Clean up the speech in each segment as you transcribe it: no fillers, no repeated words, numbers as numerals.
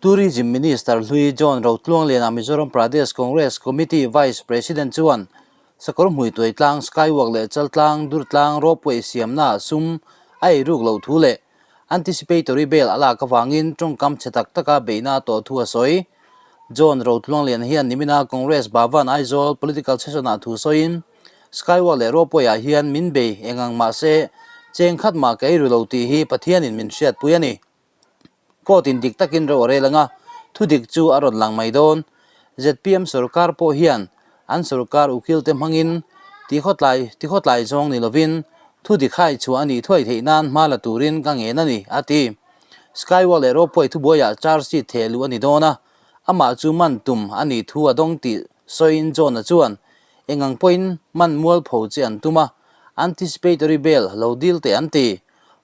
Tourism Minister hlui John Rotluangliana Mizoram Pradesh Congress Committee Vice President chuan Sakawr Hmuituai tlang, Skywalk leh Chaltlang, Durtlang, Ropeway siamnaah sum a ei ruk loh thu leh anticipatory bail a lak avangin tawngkam chhe tak taka beihna a tawh thu a sawi. John Rotluangliana hian nimina Congress Bhavan Aizawl Political Session-ah thu sawiin, Skywalk leh Ropeway-ah hian min bei engang mahse cheng khat mah ka ei ru lo tih hi Pathianin min hriatpui a ni. Court in dik takin ro a rel anga thu dik chu a rawn lang mai dawn. Zpm sorkar pawh hian an sorkar ukil te hmangin tikhawtlai tikhawtlai zawng ni lovin thu dik hai chhuah a nih thuai theih nan hma la turin ka ngen a ni, a ti. Skywalk leh Ropeway thubuaiah charge sheet theh luh a ni dawn a, amah chu man tum a nih thu a dawng tih sawiin John-a chuan engang pawhin man mualpho che an tum a, anticipatory bail lo dil teh an ti.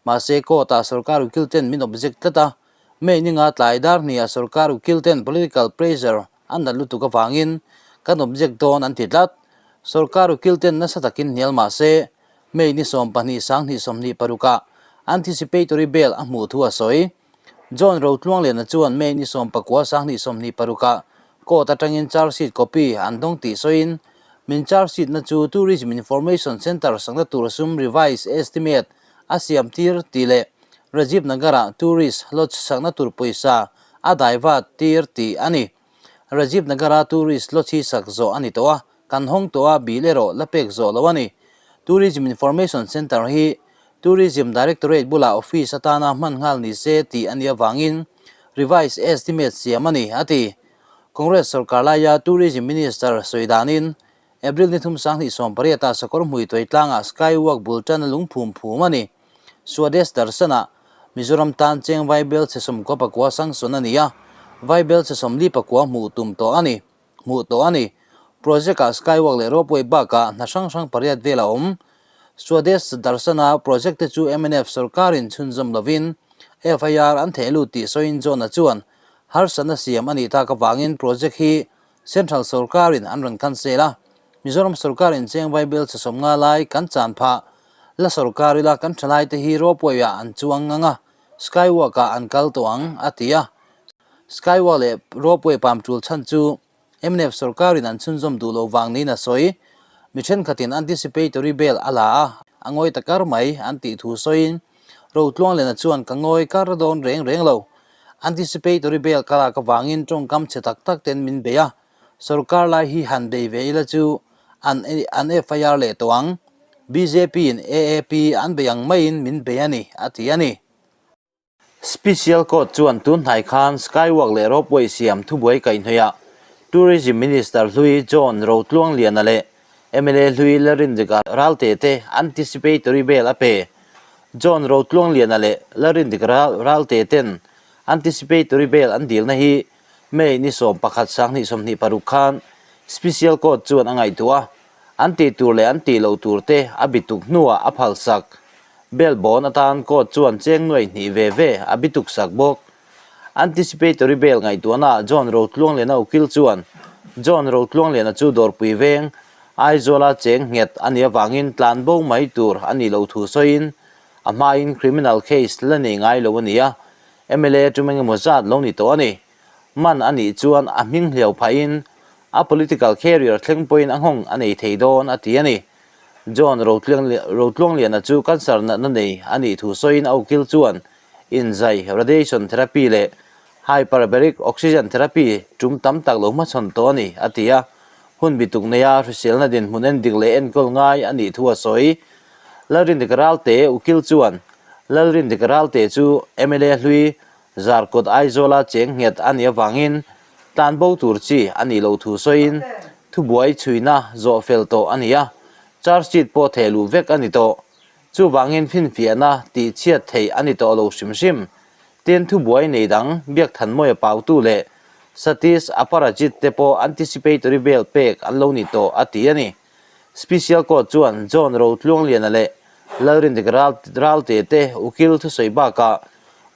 Mahse, court-ah sorkar ukil ten min object tlat a, May ninga tlai dar hniah sorkar ukil ten political pressure an nat lutuk avangin kan object dawn an ti tlat. Sorkar ukil ten nasa takin hnial mahse, May ni 12 2026ah anticipatory bail a hmuh thu a sawi. John Rotluangliana chuan May ni 19 2026ah court atangin charge sheet copy an dawng tih sawiin, Min charge sheet na chu Tourism Information Centre sakna tur sum revise estimate a siam tir tih leh Rajiv Nagar-ah tourist lodge sakna tur pawisa a daivat tir tih a ni. Rajiv Nagar-a tourist lodge hi sak zawh a ni tawh a, kan hawng tawh a, bill erawh la pek zawh lo a ni. Tourism Information Centre hi Tourism Directorate bulah office atana hman nghal ni se tih a nih avangin revise estimate siam a ni, a ti. Congress sorkar laia Tourism Minister sawi danin April ni 2018 ah Sakawr Hmuituai tlangah Skywalk bul tan a lung phum phum a ni. Swadesh Darshan-ah Mizoram tan cheng vaibel chhe 99 sanction a ni a, vaibel chhe 44 hmuh tum tawh a ni. Hmuh tawh a ni. Project-ah Skywalk leh Ropeway bakah hna hrang hrang pariat vel a awm. Swadesh Darshan-a project te chu mnf sorkarin chhunzawm lovin FIR an theh lut tih sawiin John-a chuan Harsatna siam a nih tak avangin project hi Central sorkarin an rawn cancel a, Mizoram sorkarin cheng vaibel chhe 50 lai kan chan phah. La sorkar ila kan thalaite hi ropeway-ah an chuang ngang a, skywalk-ah an kal tawh ang, a ti a. Skywalk leh ropeway pam tul chhan chu mnf sorkarin an chhunzawm duh loh vang niin a sawi. Mi thenkhatin anticipatory bail a la a, a ngawi ta kar mai an tih thu sawiin Rotluangliana chuan ka ngawi kar dawn reng reng lo. Anticipatory bail ka lak avangin tawngkam chhe tak tak ten min bei a, sorkar lai hi han bei ve ila chu an an FIR leh tawh ang. Bjp in AAP an bei ang maiin min bei a ni, a ti a ni. Special Court chuan tun hnai khan Skywalk leh Ropeway siam thubuai kaihhnawihah Tourism Minister hlui John Rotluangliana leh mla hlui Lalrindika Ralte te anticipatory bail a pe. John Rotluangliana leh Lalrindika Ralte ten anticipatory bail an dilna hi May ni 11 2026 khan Special Court chuan a ngaihtuah a, an tih tur leh an tih loh tur te a bituk hnuah a phalsak. Bail bond atan court chuan cheng nuai hnih ve ve a bituk sak bawk. Anticipatory bail ngaihtuahnaah John Rotluangliana ukil chuan John Rotluangliana chu dawrpui veng Aizawla cheng nghet a nih avangin tlan bo mai tur a nih loh thu sawiin a hmain criminal case la nei ngai lo a ni a, mla tum engemaw zat lo ni tawh a ni. Man a nih chuan a hming hliau phahin a political career thleng pawhin a nghawng a nei thei dawn a ti a ni. John Rotluangliana chu cancer natna nei a nih thu sawiin a ukil chuan inzai, radiation therapy leh hyperbaric oxygen therapy tum tam tak lo hmachhawn tawh a ni, a ti a. Hun bituk neia hriselna dinhmun endik leh enkawl ngai a nih thu a sawi. Lalrindik Ralte ukil chuan Lalrindik Ralte chu mla hlui Zarkawt Aizawla cheng nghet a nih avangin tlanbo tur chi a nih loh thu sawiin thubuai chhuina zawh fel tawh a ni a, charge sheet pawh theh luh vek a ni tawh. Chuvangin finfiahna tih chhiat theih a ni tawh lo hrim hrim. Tin, thubuai nei dang Biakthanmawia pautu leh Satish Aparajit te pawh anticipatory bail pek an lo ni tawh a ti a ni. Special Court chuan John Rotluangliana leh Lalrindik Ralte te ukil thusawi bakah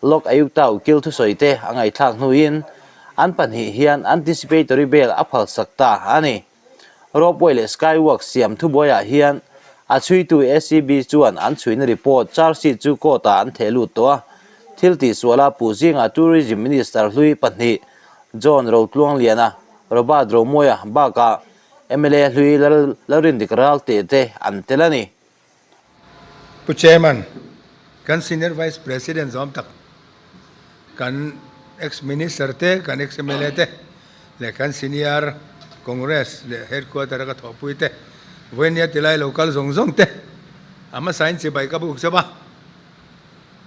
Lok Ayukta ukil thusawi te a ngaihthlak hnuin an pahnih hian anticipatory bail a phalsak ta a ni. Ropeway leh Skywalk siam thubuaiah hian a chhuitu ACB chuan an chhuina report charge sheet chu court-ah an theh lut tawh a. Thil tihsuala puh zingah Tourism Minister hlui pahnih John Rotluangliana, Robert Romawia bakah mla hlui Lalrindik Ralte te an tel a ni. Pu Chairman, kan Senior Vice President zawm tak, kan Ex-Minister te, kan Ex-MLA te leh kan Senior Congress leh Headquarter a ka thawhpui te, vawinia tilai lo kal zawng zawng te a hmasain chibai ka buk chauh a.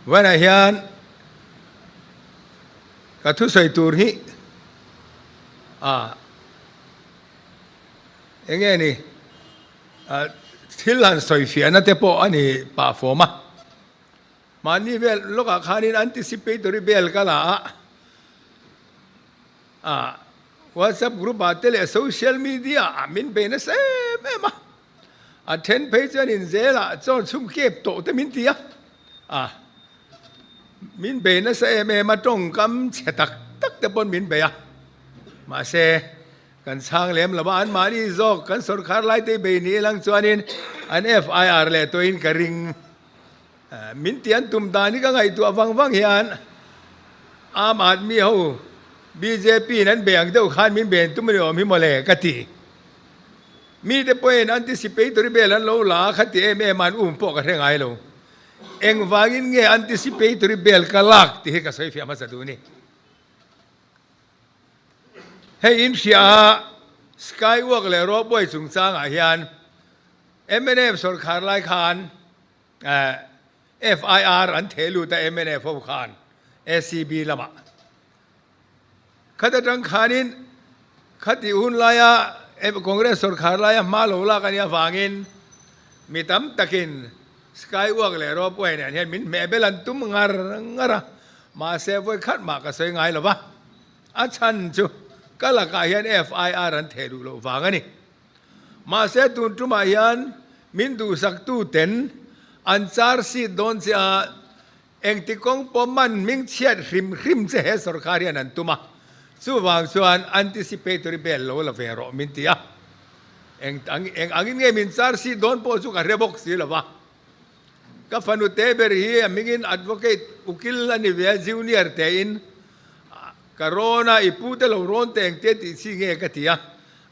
Vawiinah hian ka thusawi tur hi a eng nge ni? Thil han sawi fiahna te pawh a ni pah fawm a. Mahni vel lawkah khanin anticipatory bail ka la a, ah WhatsApp group ah te leh social media ah min bei nasa em em a. A then phei chuan inzelah chaw chhum kep tawh te min ti a, ah min bei nasa em em a, tawngkam chhe tak tak te pawn min bei a. Mahse. Kan chhang lem lo a, anmahni zawk kan sawrkhar lai te bei ni lang chuanin an FIR leh tawhin ka ring. Min ti an tum dan hi ka ngaihtuah vang vang hian Aam Aadmi ho bjp in an bei ang deuh khan min bei an tum a ni awm hi mawle ka ti. Mite pawhin anticipatory bail an lo la a kha ti em em a an um pawh ka hre ngai lo. Engvangin nge anticipatory bail ka lak tih hi ka sawi fiah hmasa duh ni. Hei in hria a, Skywalk leh Ropeway chungchangah hian mnf sawrkhar lai khan FIR an theh lut a mnf ho khan ACB lamah. Khat atang khanin khati hun laia Congress sawrkhar laia hma lo lak a nih avangin mi tam takin Skywalk leh Ropeway nen hian min hmeh bel an tum ngar ngar a, mahse vawi khat mah ka sawi ngai lo va. A chhan chu ka lakah hian FIR an theh duh loh vang a ni. Mahse tun tumah hian min duhsaktu ten an char seat dawn che a, engti kawng pawh man hming chhiat hrim hrim che he sawrkar hian an tum a, chuvang chuan anticipatory bail lo la ve rawh min ti a. Eng eng angin nge min char seat dawn pawh chu ka hre bawk si lo va. Ka fanu te ber hi a hmingin advocate ukil a ni ve a, junior tein Ka rawn a, i pute lo rawn teh engtia tih chi nge ka ti a,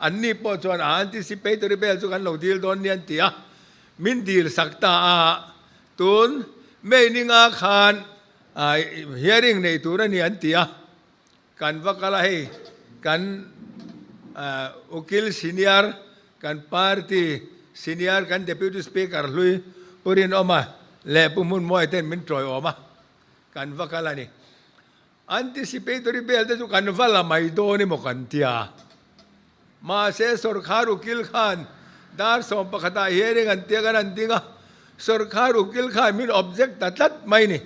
anni pawh chuan a anticipatory bail chu kan lo dil dawn nia an ti a, min dil sak ta a, tun May ninga khan hearing nei tur a ni an ti a, kan va kal a hei kan ukil senior kan party senior kan deputy speaker hlui Pu Rinawma leh Pu Hmunmuai ten min tawiawm a, kan va kal a ni. Anticipatory bail te chu kan va la mai dawn emaw kan ti a. Mahse sawrkhar ukil khan dar 11 ah hearing an tia kan han ding a, sawrkhar ukil khan min object ta tlat mai ni.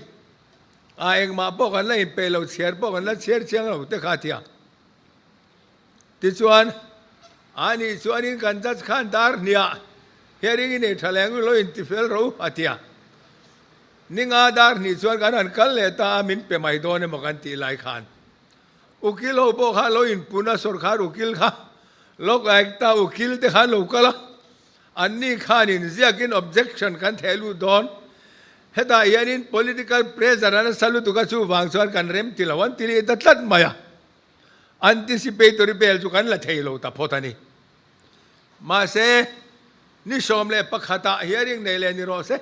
A engmah pawh kan la inpeih lo, chhiar pawh kan la chhiar chiang lo te kha a ti a. Tichuan, a nih chuanin kan judge khan dar hniah hearing i nei tha leng lo intifel ro a ti a. Ninga dar hnih chuan kan han kal leh ta a, min pe mai dawn emaw kan tih lai khan ukil ho pawh kha lo inpun a, sawrkhar ukil kha Lok Aekta ukil te khan lo kal a, anni khanin ziakin objection kan theh lut dawn. Hetah hianin political pressure a nasa lutuk a, chuvang chuan kan rem ti lo an ti leh ta tlat mai a, anticipatory bail chu kan la thei lo ta phawt a ni. Mahse, ni 11 ah hearing nei leh ni rawh se.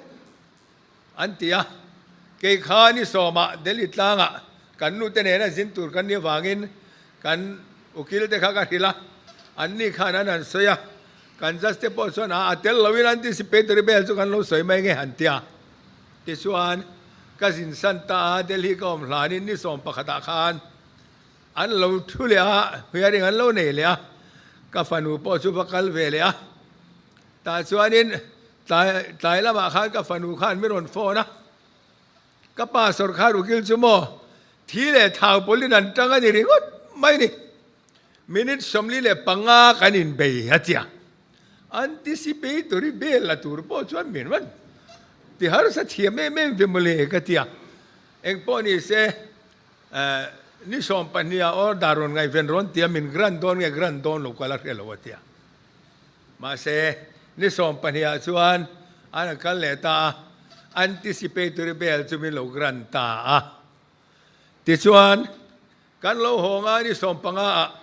An ti a, kei kha ni sawmah Delhi tlangah kan nute nena zin tur kan nih avangin kan ukil te kha ka hrilh a, anni khan an han sawi a, kan judge te pawh chuan a tel loin anticipatory bail chu kan lo sawi mai nge han ti a. Tichuan, ka zin san ta a, Delhi ka awm hlanin ni 11 ah khan an lo thu leh a, hearing an lo nei leh a, ka fanu pawh chu va kal ve leh a, tah chuanin Tlai tlai lamah khan ka fanu khan min rawn phone a, ka pa sawrkhar ukil chu maw thi leh thau pawlin an tang a ni ringawt mai ni. Minute 45 kan inbei a tia. Anticipatory bail la tur pawh chuan min rawn ti harsa thiam em em ve mawle ka tia. Engpawh ni se ni 20 ah order rawn ngaihven rawn tia min grant dawn nge grant dawn lo kal a hre lo a tia. Mahse, ni 20 ah chuan an a kal leh ta a, anticipatory bail chu min lo grant ta a. Tichuan, kan lo haw nga ni 15 ah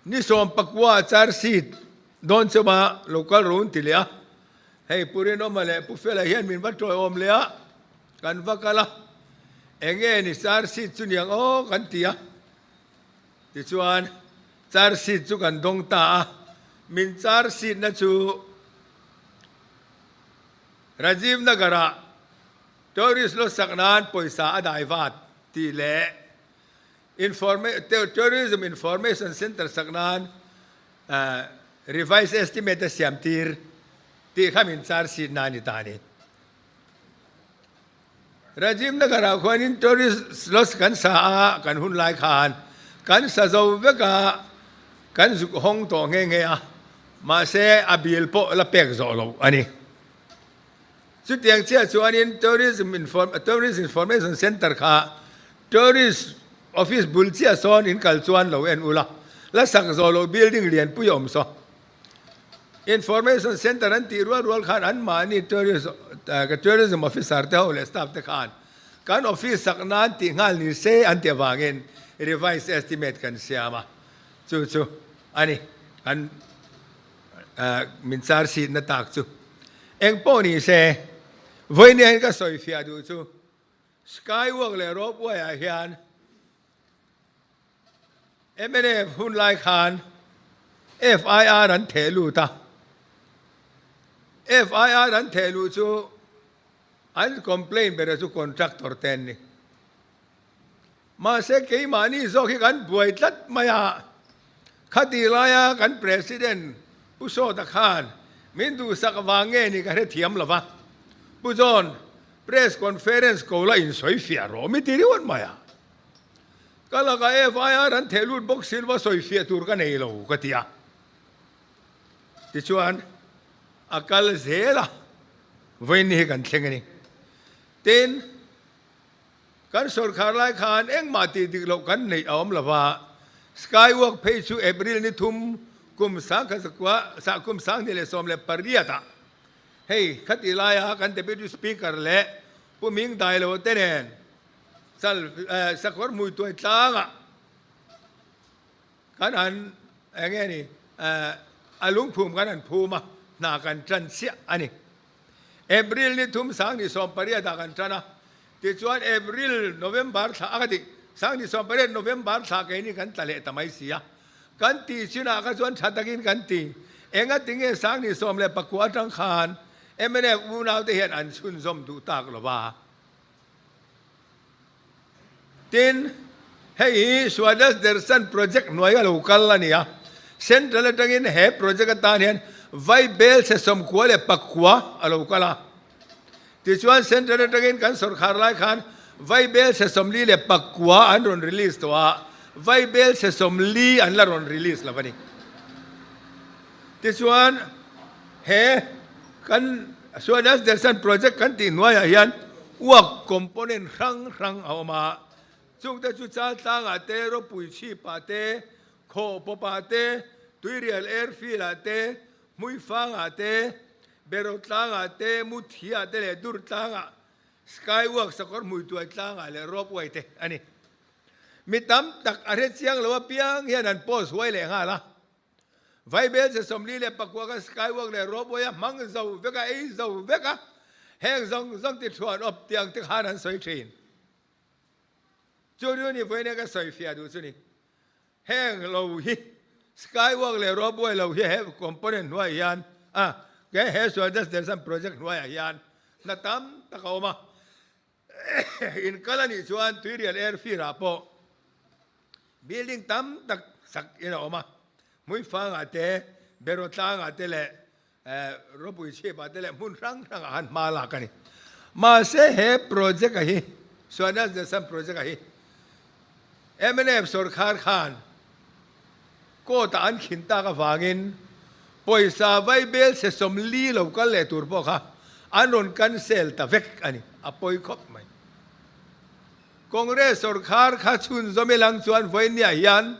ni 19 ah charge sheet dawn chuma lo kal ro an ti leh a. Hei Pu Rinawma leh Pu Fela hian min va tawiawm leh a, kan va kal a, enge ni charge sheet chu niang aw kan ti a. Tichuan, charge sheet chu kan dawng ta a, min charge sheet na chu Rajiv Nagar-ah Tourist lo sak nan pawisa a dai vat tih leh Tourism Information Centre sak nan Revised Estimate a siam tir tih kha min charge sheet na a ni ta a ni. Rajiv Nagar-ah khuanin Tourist Lodge kan sa a, kan hun lai khan kan sa zo vek a, kan zuk hawng tawh nghe nghe a, mahse a bill pawh la pek zawh loh a ni. Chutiang chiah chuanin Tourism Tourist Information Centre kha Tourist Office bul chiah sawn in kal chuan lo en ula, la sak zawh loh building lianpui a awm saw. Information Centre an tih rual rual khan anmahni Tourist Tourism Officer te ho leh staff te khan kan office sak nan tih nghal ni se an tih avangin revised estimate kan siam a, chu chu a ni kan min char sitna tak chu. Eng pawh ni se, vawinia hian ka sawi fiah duh chu Skywalk leh Ropeway ah hian Mnf hun lai khan FIR an theh lut a, FIR an theh luh chu an complaint bera chu contractor te an ni. Mahse keimahni zawk hi kan buai tlat mai a, khati laia kan President Pu Sawta khan min duhsak vang nge ni ka hrethiam lo va, Pu John, press conference ko la insawi fiah rawh mi ti ringawt mai a. Ka lakah FIR an theh lut bawk silva sawi fiah tur ka nei lo ka ti a. Tichuan a kal zel a, vawiin hi kan thleng a ni. Tin, kan sawrkhar lai khan engmah tih dik loh kan neih a awm lo va, Skywalk phei chu April ni thum kum 1998 ah hei khati laia kan Deputy Speaker leh Pu Ming Dailo te nen Chal sakawr hmui tuai tlangah kan han eng nge ni a lungphum kan han phum a, hna kan tan chiah a ni. April ni thum 2018 ah kan tan a, tichuan April November thla a ka tih 2018 November thla keini kan tla leh ta mai si a, kan tih chinah kha chuan tha takin kan ti. Engati nge 2019 atang khan mnf unaute hian an chhunzawm duh tak lo va? Tin, hei hi Swadesh Darshan Project hnuai a lo kal a ni a. Central atangin he project atan hian Vaibel chhe 94 a lo kal a. Tichuan Central atangin kan sawrkhar lai khan Vaibel chhe 49 an rawn release tawh a, Vaibel chhe 40 an la rawn release lo a ni. Tichuan he kan Swadesh Darshan Project kan tih hnuaiah hian uak component hrang hrang a awm a, chungte chu Chaltlangah te, Ropui chhipah te, Khawhpawpah te, Tuirial Airfield-ah te, Hmuifangah te, Berotlangah te, Muthiah te leh Durtlangah, Skywalk sakawr hmuituai tlangah leh Ropeway te a ni. Mi tam tak a hrechiang lo apiang hian an post huai leh nghal a. Vaibel che 49 kha skywalk leh ropeway a hmang zo vek a, ei zo vek a, heng zawng zawng ti thuan awp tiang te khan an sawi thin. Chu nu ni vawiin ka sawi fiah duh chu ni. Heng lo hi skywalk leh ropeway lo hi he component hnuaiah hian a he he Swadesh Darshan project hnuaiah hian hna tam tak a awm a. Inkal a nih chuan Tuirial Airfield ah pawh Building tam tak sak in a awm a, Hmuifangah te, Beraw tlangah te leh Ropui chhipah te leh hmun hrang hrangah han hma lak a ni. Mahse he project a hi, Swadesh Darshan project a hi mnf sawrkhar khan court ah an khin tak avangin pawisa vaibel se 40 lo kal leh tur pawh kha an rawn cancel ta vek a ni, a pawi khawp mai. Congress sawrkhar kha chhunzawm ilang chuan vawinia hian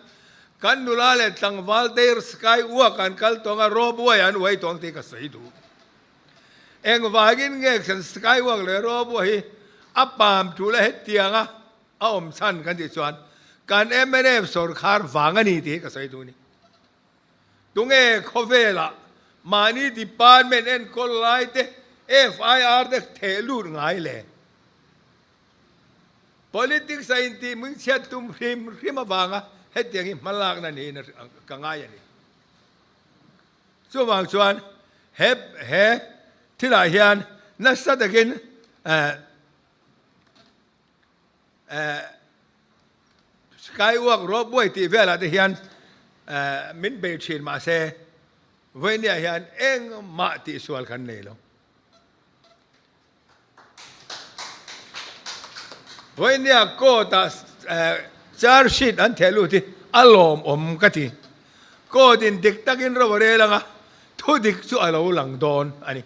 kan nula leh tlangval te sky walk an kal tawng a, ropeway an uai tawng tih ka sawi duh. Engvangin nge kan sky walk leh ropeway hi a pam tul a hetiang a? A awm chhan kan tih chuan kan mnf sawrkhar vang a ni tih hi ka sawi duh a ni. Tunge khawvelah mahni department enkawl lai te FIR te theh lut ngai le? Politics a intih hmingchhiat tum hrim hrim avanga hetiang hi hmalakna niin ka ngai a ni. Chuvang chuan he he thilah hian nasa takin Skywalk ropeway tih velah te hian min bei thin mahse vawinia hian engmah tihsual kan nei lo. Vawinia court ah charge sheet an theh lut hi a lawmawm ka ti. Court in dik takin ro a rel anga thu dik chu a lo lang dawn a ni.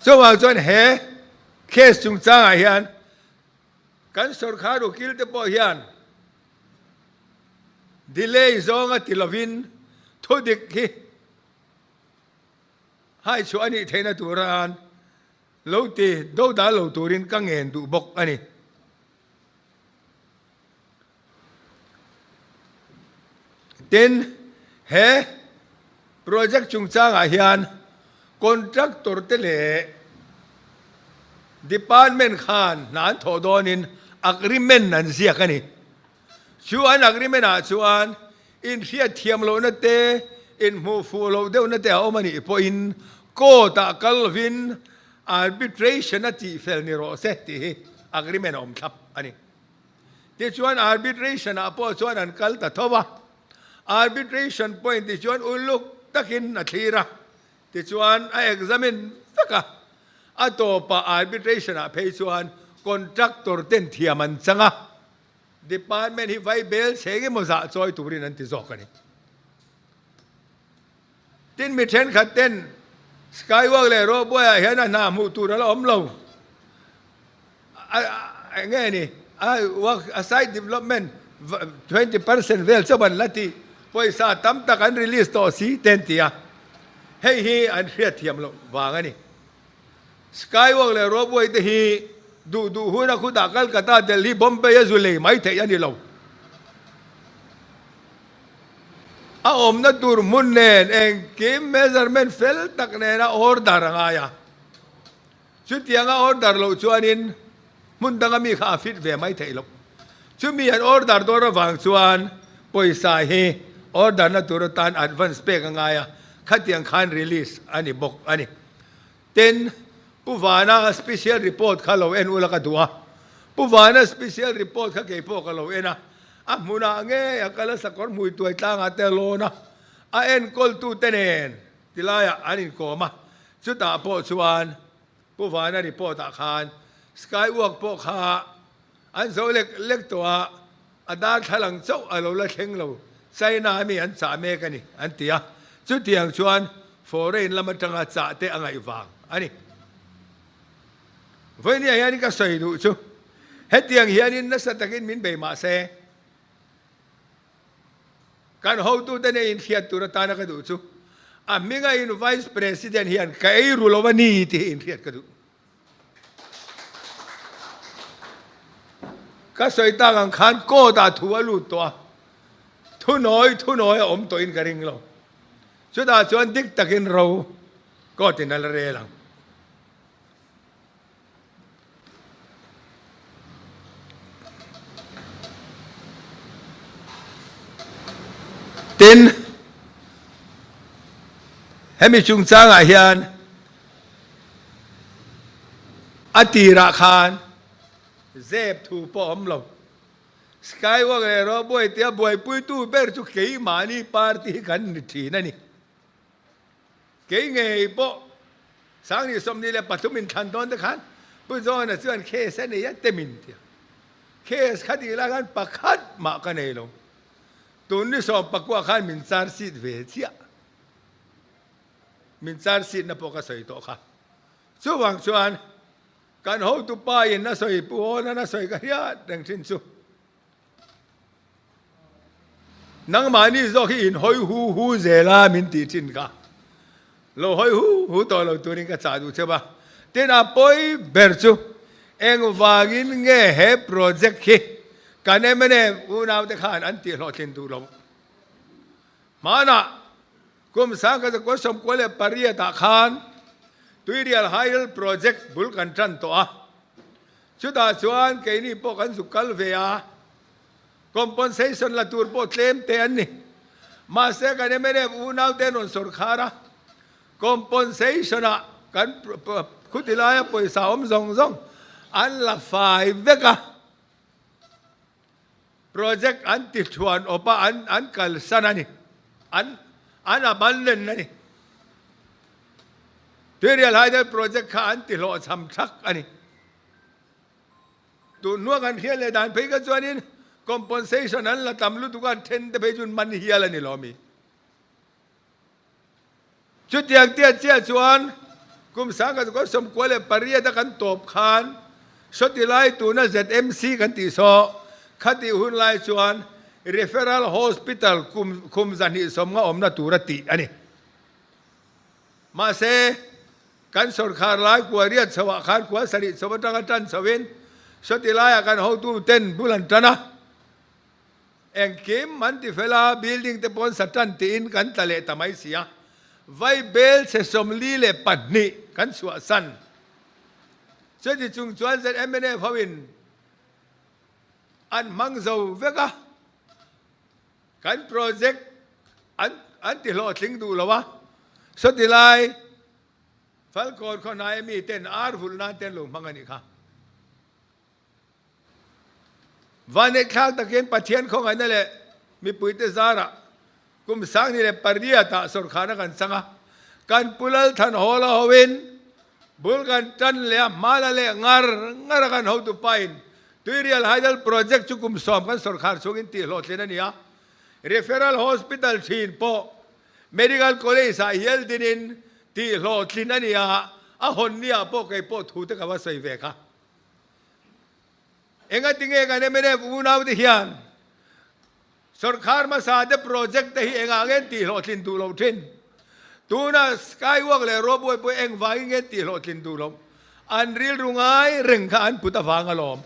Chuvang chuan he case chungchangah hian kan sawrkhar ukil te pawh hian delay zawnga ti lovin thudik hi haichhuah a nih theihna turan lo ti dodal lo turin ka ngen duh bawk a ni. Tin, he project chungchangah hian contractor te leh department khan hna an thawh dawnin agreement an ziak a ni. Chu an agreement ah chuan inhriat thiam lohna te, inhmuh fuh loh deuhna te a awm a nih pawhin court ah kal lovin arbitration a tihfel ni rawh se tih hi agreement a awm thlap a ni. Tichuan arbitration ah pawh chuan an kal ta tho a, arbitration point tichuan uluk takin a thlir a, tichuan a examine vek a, a tawpah arbitration ah phei chuan contractor ten thiam an chang a, department hi vai bel chheng emaw zah chawi turin an ti zawk a ni. Tin mi thenkhat ten Skywalk leh Ropeway ah hian a hna hmuh tur a la awm lo. A enge ni a work a site development 20% vel chauh an la ti pawisa tam tak an release tawh si te an ti a. Hei hi an hriatthiam loh vang a ni. Skywalk leh Ropeway te hi duh duh huna khutah Calcutta, Delhi, Bombay a zu lei mai theih a ni lo. A awmna tur hmun nen engkim measurement fel tak nena order a ngai a. Chutianga order loh chuanin hmun danga mi kha a fit ve mai theih loh. Chumi an order dawn avang chuan pawisa hi order na tur atan advance pek a ngai a, khatiang khan release a ni bawk a ni. Tin, Pu Vana special report kha lo en ula ka duh a. Pu Vana special report kha kei pawh ka lo en a. A hmunah ngei a kal a sakawr hmui tuai tlangah te a lawn a, a enkawltute nen tilaiah an inkawm a. Chutah pawh chuan Pu Vana report ah khan Skywalk pawh kha an zo lek lek tawh a, A darthlalang chauh a lo la thleng lo, China mi an chah mek a ni, an ti a. Chutiang chuan foreign lam atanga chah te a ngaih vang a ni. Vawinia hianin ka sawi duh chu, hetiang hianin nasa takin min bei mah se, kan hotute nen inhriat tur atana ka duh chu, a hminga in Vice President hian ka ei ru lo a ni tih hi inhriat ka duh. Ka sawi tak ang khan court ah thu a lut tawh a, thunawi thunawi a awm tawhin ka ring lo. Chutah chuan dik takin ro court in a la rel ang. Tin, hemi chungchangah hian A tirah khan zep thu pawh a awm lo. Skywalk leh Ropeway tia buaipuitu ber chu keimahni party hi kan ni thin a ni. Kei ngei pawh Sangni 23 inthlan dawn te khan Pu John-a chuan case a nei a temin tia. Case kha tih lai khan pakhat mah ka nei lo. Tun ni 19 khan min charge sheet ve chiah. Min charge sheet na pawh ka sawi tawh kha. Chuvang chuan kan hotu pa in a sawi pu hawn an a sawi ka hriat reng thin chu. Nangmahni zawk hi in hawi hu hu zel a min tih thin kha. Lo hawi hu hu tawh lo turin ka chah duh cheu a. Tin a pawi ber chu engvangin nge he project hi kan mnf unaute khan an tihhlawhtlin duh lo? Hmanah kum 1998 ah khan Tuirial Hydel Project bul kan tan tawh a, chutah chuan keini pawh kan zuk kal ve a, compensation la tur pawh tlem te an ni. Mahse kan mnf unaute an rawn sawrkhar a, Compensation ah kan khuti laia pawisa awm zawng zawng an la fai vek a, project an ti thuan awp a, an an kalsan a ni, an an abandon a ni. Tuirial Hydel project kha an ti hlawhchham thak a ni. Tun hnua kan hriat leh dan phei kha chuanin compensation an la tam lutuk a, an then te phei chu an man hial a ni lo mi. Chutiang tia chiah chuan kum 1998 a kan tawp khan sawti lai tuna ZMC kan tih saw khatih hun lai chuan Referral Hospital kum khum 250 awmna tura tih a ni. Mahse, kan sawrkhar lai kua riat chhoah khan kua sarih chho atanga tan chhoin sawti laiah kan hotu ten bul an tan a. Engkim an ti fel a, building te pawn sa tan tiin kan tla leh ta mai si a, vai bel chhe 42 kan chhuah san. Chuti chung chuan ZMNF ho in an hmang zo vek a, kan project an an ti hlawhtling duh lo a, sawti lai Falkawn khaw hnaia mi ten ar vulh nan te an lo hmang a nih kha. Vaneihthlak takin Pathian khawngaihna leh mipuite zarah kum 2008 ah sawrkharna kan chang a, kan Pu Lalthan Hawla hoin bul kan tan leh a, hmala leh ngar ngar a kan hotu pain Tuirial Hydel Project chu kum 10 kan sawrkhar chhungin tihhlawhtlin a ni a, Referral Hospital thin pawh Medical College ah hial dinin tihhlawhtlin a ni a, a hawn ni ah pawh kei pawh thu te ka va sawi ve kha. Engatinge kan mnf unaute hian sawrkhar hmasa te project te hi engah nge an tihhlawhtlin duh lo thin? Tuna Skywalk leh Ropeway pawh engvangin nge an tihhlawhtlin duh lo? An rilru ngai reng kha an put avang alawm.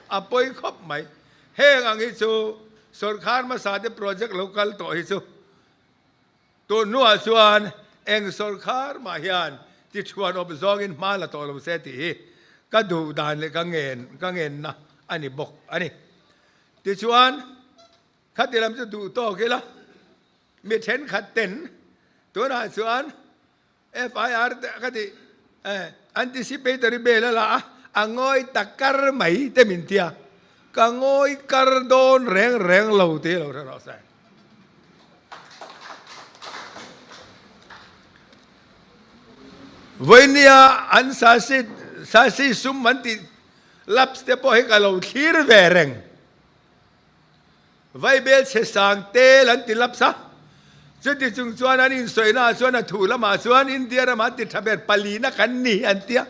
A pawi khawp mai. Heng ang hi chu sawrkhar hmasa te project lo kal tawh hi chu Tun hnuah chuan eng sawrkhar mah hian tichhuan awp zawngin hma la tawh lo se tih hi ka duh dan leh ka ngen ka ngenna a ni bawk a ni. Tichuan, khati lam chu duh tawk ila mi thenkhat ten tunah chuan FIR te ka tih anticipatory bail a la a, a ngawi ta kar mai te min tia, ka ngawi kar dawn reng reng lo tih lo hre rawh se. Vawinia an sasi sasi sum an tih laps te pawh hi ka lo thlir ve reng. Vaibel chhe sang tel an ti laps a, chuti chung chuan an insawi naah chuan a thu lamah chuan India ramah an ti tha ber palina kan ni an ti a,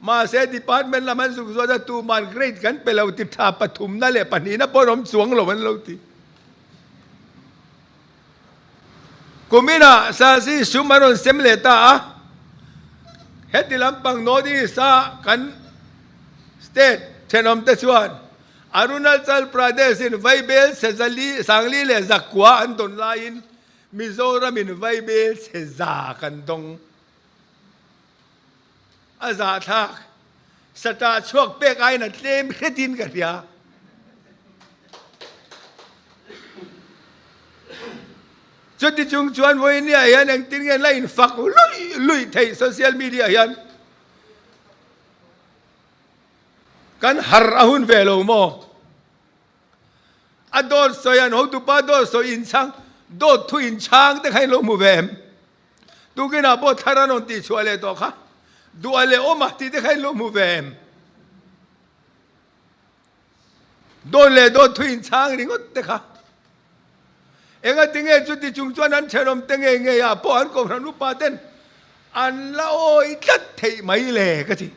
mahse department lam an zuk zawt a tuman grade kan pe lo ti tha pathumna leh pahnihna pawh an awm chuang lo an lo ti. Kuminah Sasi sum an rawn sem leh ta a, heti lampang North East a kan state thenawmte chuan Arunachal Pradesh in vaibel chhe zali sangli leh zakua an dawn laiin Mizoram in vaibel chhe za kan dawng. A zahthlak satah chhuak pek aiin a tlem hretin ka hria. Chuti chung chuan vawinia hian engtin nge la infak luih luih theih social media hian. Kan har a hun ve lo maw? A dawt sawi an hotupa dawt sawi inchhang, dawt thu inchhang te kha in lo hmu ve em? Tukinah pawh thar an rawn tihchhuah leh tawh kha. Duah leh awm a tih te kha in lo hmu ve em? Dawt leh dawt thu inchhang ringawt te kha. Engatinge chuti chung chuan an thenawm te ngei ngei ah pawh an kohhran upa ten an la awi tlat theih mai le ka ti.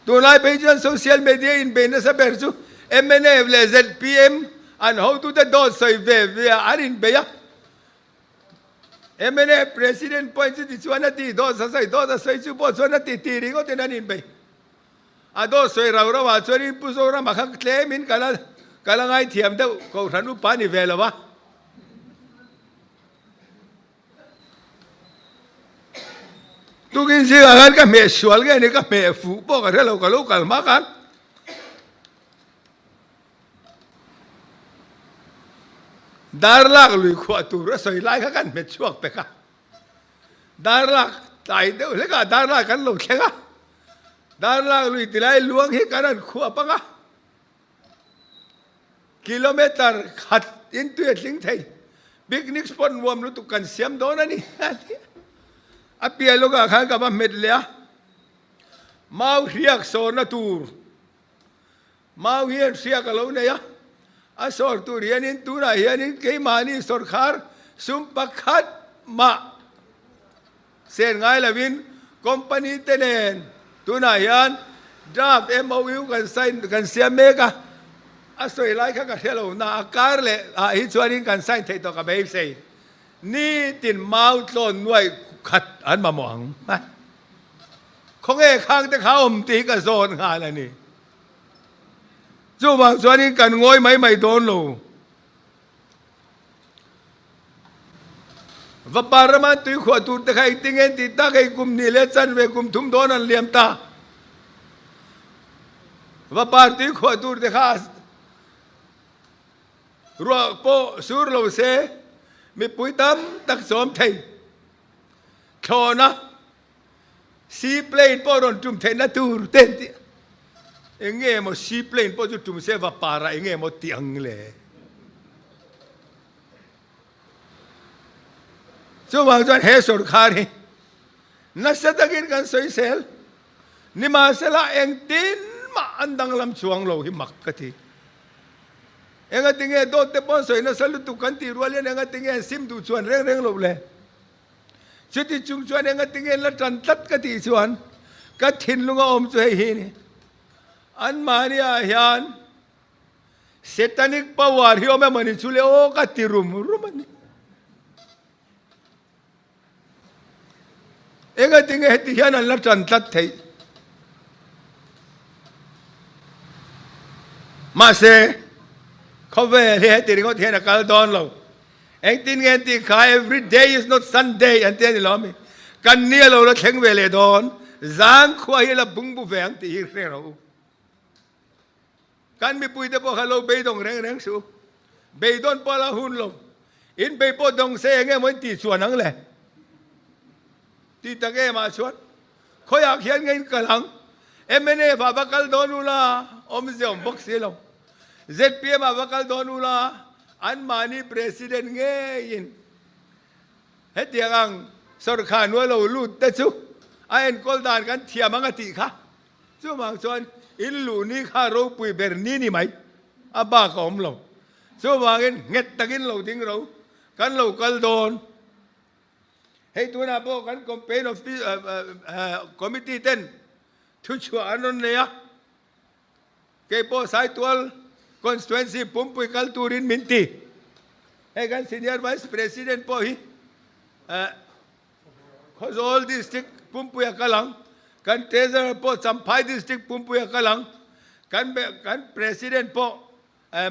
Tunlai phei chuan social media inbei nasa ber chu mnf leh zpm an hotute dawt sawi ve ve ah an inbei a. Mnf President pawhin chuti chuan a ti, dawt a sawi, dawt a sawi chu pawh chuan a ti ti ringawtin an inbei. A dawt sawi rau rau ah chuanin Pu Zorama kha tlemin ka la ka la ngaithiam deuh, Kohhran upa ni ve lo a. Tukin zingah khan ka hmeh sual nge ni ka hmeh fuh pawh ka hre lo, ka lo kal hma khan. Darlak lui khuah tur a sawi lai kha kan hmet chhuak pek a, Darlak tlai deuh hlek ah Darlak kan lo thleng a, Darlak lui tilai luang hi kan han khuah pang a, kilometer khat in tui a tling thei, picnic spot nuam lutuk kan siam dawn a ni a ti a, a piah lawkah khan ka va hmet leh a, mau hriak sawrna tur. Mau hian hriak a lo nei a, a sawr tur hianin tunah hianin keimahni sawrkhar sum pakhat mah sen ngai lovin company te nen tunah hian draft MOU kan sign kan siam mek a, a sawi lai kha ka hre lo na a kar leh ah hi chuanin kan sign theih tawh ka beisei. Nitin mau tlawn nuai khat an mamawh ang. Khawnge khang te kha awm tih hi ka zawn nghal a ni. Chuvang chuanin kan ngawi mai mai dawn lo. Vapa rama tui khuah tur te kha engtin nge tih tak hei kum hnih leh chanve kum thum dawn an liam ta. Vapa tui khuah tur te kha ruah pawh sur lo se mipui tam tak chawm thei. Thlawhna Sea plane pawh rawn tum theihna tur te an ti a. Eng nge maw sea plane pawh chu tum se va parah eng nge maw ti ang le. Chuvang chuan he sawrkhar hi nasa takin kan sawisel. Nimahsela engtin mah an danglam chuang lo hi mak ka ti. Engatinge dawt te pawh an sawi nasa lutuk kan tih rual hian engatinge an sim duh chuan reng reng lo le. Chuti chung chuan engatinge la tan tlat ka tih chuan ka thinlung a awm chu hei hi a ni. Anmahni ah hian Satanic power hi awm emaw ni chu le aw ka ti rum rum a ni. Engatinge heti hian an la tan tlat theih? Mahse khawvel hi heti ringawt hian a kal dawn lo. Engtin nge an tih kha every day is not Sunday an ti a ni lo ami? Kan ni a lo la thleng ve leh dawn, zan khua hi la bung bu ve ang tih hi hre rawh u. Kan mipui te pawh kha lo beidawng reng reng suh u. Beidawn pawh la hun lo. In bei pawh dawng se enge maw in tih chuan ang le? Tih tak em ah chuan khawiah khian nge in kal ang? Mnf ah va kal dawn u la, awmze awm bawk si lo. Zpm ah va kal dawn u la, anmahni President ngeiin hetiang ang sawrkhar hnuai lo lut te chu a enkawl dan kan thiam ang a tih kha. Chuvang chuan in luh ni kha ropui ber ni ni mai, a bak a awm lo. Chuvangin nghet takin lo ding ro, kan lo kal dawn. Hei tunah pawh kan campaign office committee ten thuchhuah an rawn nei a, keipawh Saitual constituency pumpui kal turin min ti. Hei kan senior vice president pawh hi Khawzawl district pumpui a kal ang, kan treasurer pawh Champhai district pumpui a kal ang, kan kan president pawh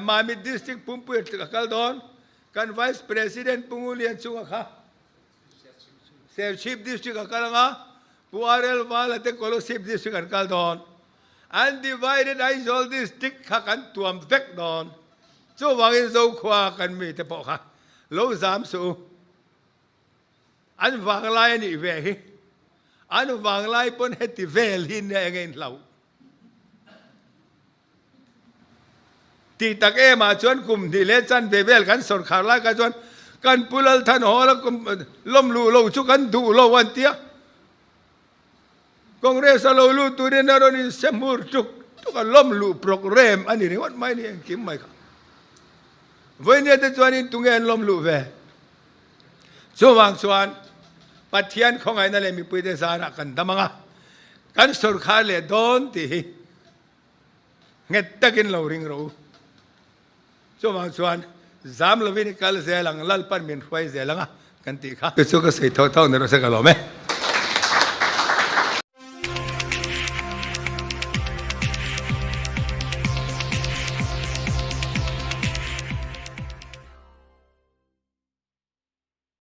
Mamit district pumpui a kal dawn. Kan Vice President Pu Ngulian chunga kha Serchhip District a kal anga, Pu RL Vala te Kolosip District an kal dawn. Undivided Aizawl District kha kan tuam vek dawn. Chuvangin Zokhua kan mite pawh kha lo zam suh u. An vanglai a nih ve hi. An vanglai pawn heti vel hi nia enge in hlauh. Tih tak em ah chuan kum hnih leh chanve vel kan sawrkhar lai kha chuan kan Pu Lalthan Hall a kum lawm luh lo chu kan duh lo an ti a. Congress a lo lut turin a rawn inse hmur tuk tuk a, lawm luh programme a ni ringawt mai ni engkim mai kha. Vawinia te chuanin tunge an lawm luh ve? Chuvang chuan Pathian khawngaihna leh mipuite zarah kan dam ang a, kan sawrkhar leh dawn tih hi Nghet takin lo ring rawh u. Chuvang chuan zam lovin i kal zel ang, Lalpan min hruai zel ang a. Kan tih kha. Chu chu ka sawi tho tho ni rawh se ka lawm e.